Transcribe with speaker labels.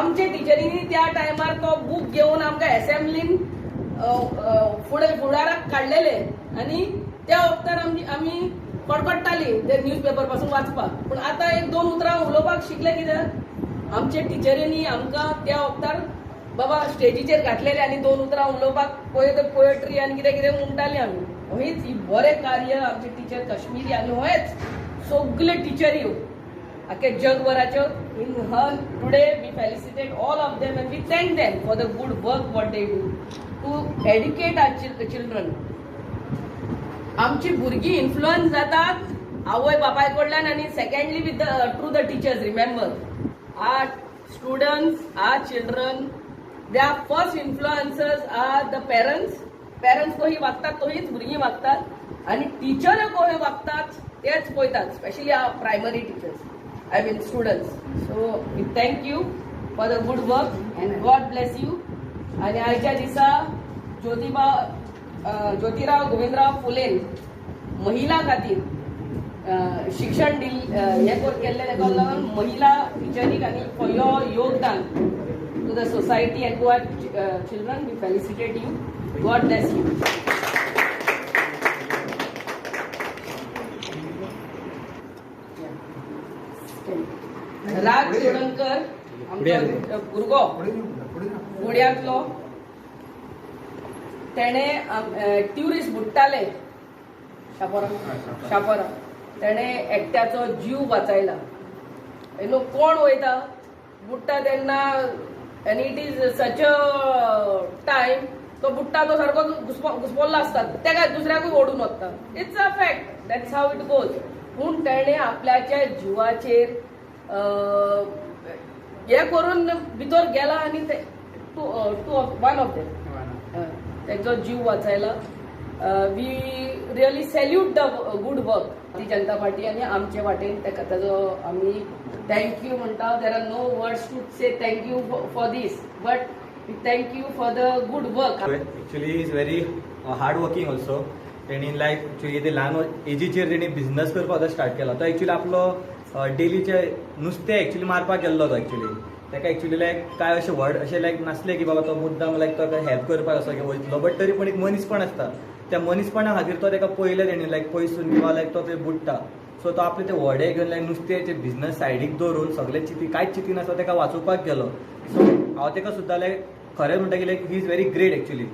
Speaker 1: आमचे टिचरींनी त्या टायमार तो बूक घेवन आमकां एसेंब्लीन फुडें फुडाराक काडलेले आनी त्या वखतार आमची आमी कडकडटाली ते न्यूज पेपर पासून वाचपाक. पूण आतां एक दोन उतरां उलोवपाक शिकले कित्याक आमचे टिचरींनी आमकां त्या वखतार बाबा स्टेजीचेर घातलेले आनी दोन उतरां उलोवपाक पळय ते पोएट्री आनी कितें कितें म्हणटाली आमी. हेच ही बरें कार्य आमचे टिचर काश्मिरी आनी हेच सगळे टिचरी आख्या जगभराच्यो in her today we felicitate all of them and we thank them for the good work what they do to educate our children. आमची भुरगीं इन्फ्लुएन्स जातात आवय बापाय कडल्यान आनी secondly with the through the teachers. Remember, our students, our children, their first influencers are the parents. Parents कशी वागतात तशीच भुरगीं वागतात आनी टिचर कशे वागतात तेच पळयतात, specially our primary teachers, I mean students. So we thank you for the good work and God bless you. आनी आयच्या दिसा ज्योतिबा ज्योतिराव गोविंदराव फुलेन महिला खातीर शिक्षण दिल हें केल्लें ताका लागून महिला टिचरीक आनी फॉर your योगदान to the society and to our children, we felicitate you. God bless you. Raj Chodankar, आमचो भुरगो गुड्यांतलो, तेणे ट्युरिस्ट बुडटाले शापोरा शापोरा, तेणे एकट्याचो जीव वाचायला. न्हू कोण वयता बुडटा तेन्ना आनी it is such a time तो बुडटा तो सारको घुसपल्लो आसता, तेका दुसऱ्याकूय ओडून वता. It's a fact, that's how it goes. पूण तेणे आपल्याच्या जिवाचेर हे करून भितर गेला आनी ते two two of one of them तेंचो जीव वाचायला. We really salute the good work. Bharatiya Janata party आनी आमचे वाटेन तेका ताजो आमी thank you म्हणटा. There are no words to say thank you for this, but we thank you for the good work.
Speaker 2: Actually is very hard working also. तेणी लायक actually ते ल्हान एजीचेर तेणी बिझनस करपाक स्टार्ट केला. तो एक्चुली आपलो डेलीचे नुस्तें एक्चुली मारपाक गेल्लो. तो एक्चुली ताका एक्चुली लायक काय अशें व्हड अशें लायक नासलें की बाबा तो मुद्दाम लायक तो हेल्प करपाक असो की वयतलो, बट तरी पण एक मनीसपण आसता. त्या मनीसपणा खातीर तो ताका पळयलें तेणी लायक पयसून किंवा लायक तो थंय बुडटा. सो तो आपले ते व्हडें घेवन लायक नुस्त्याचे बिझनस सायडीक दवरून सगळे चिती कांयच चिती नासता ताका वाचोवपाक गेलो. सो हांव ताका सुद्दां लायक खरें म्हणटा की like he is very great actually.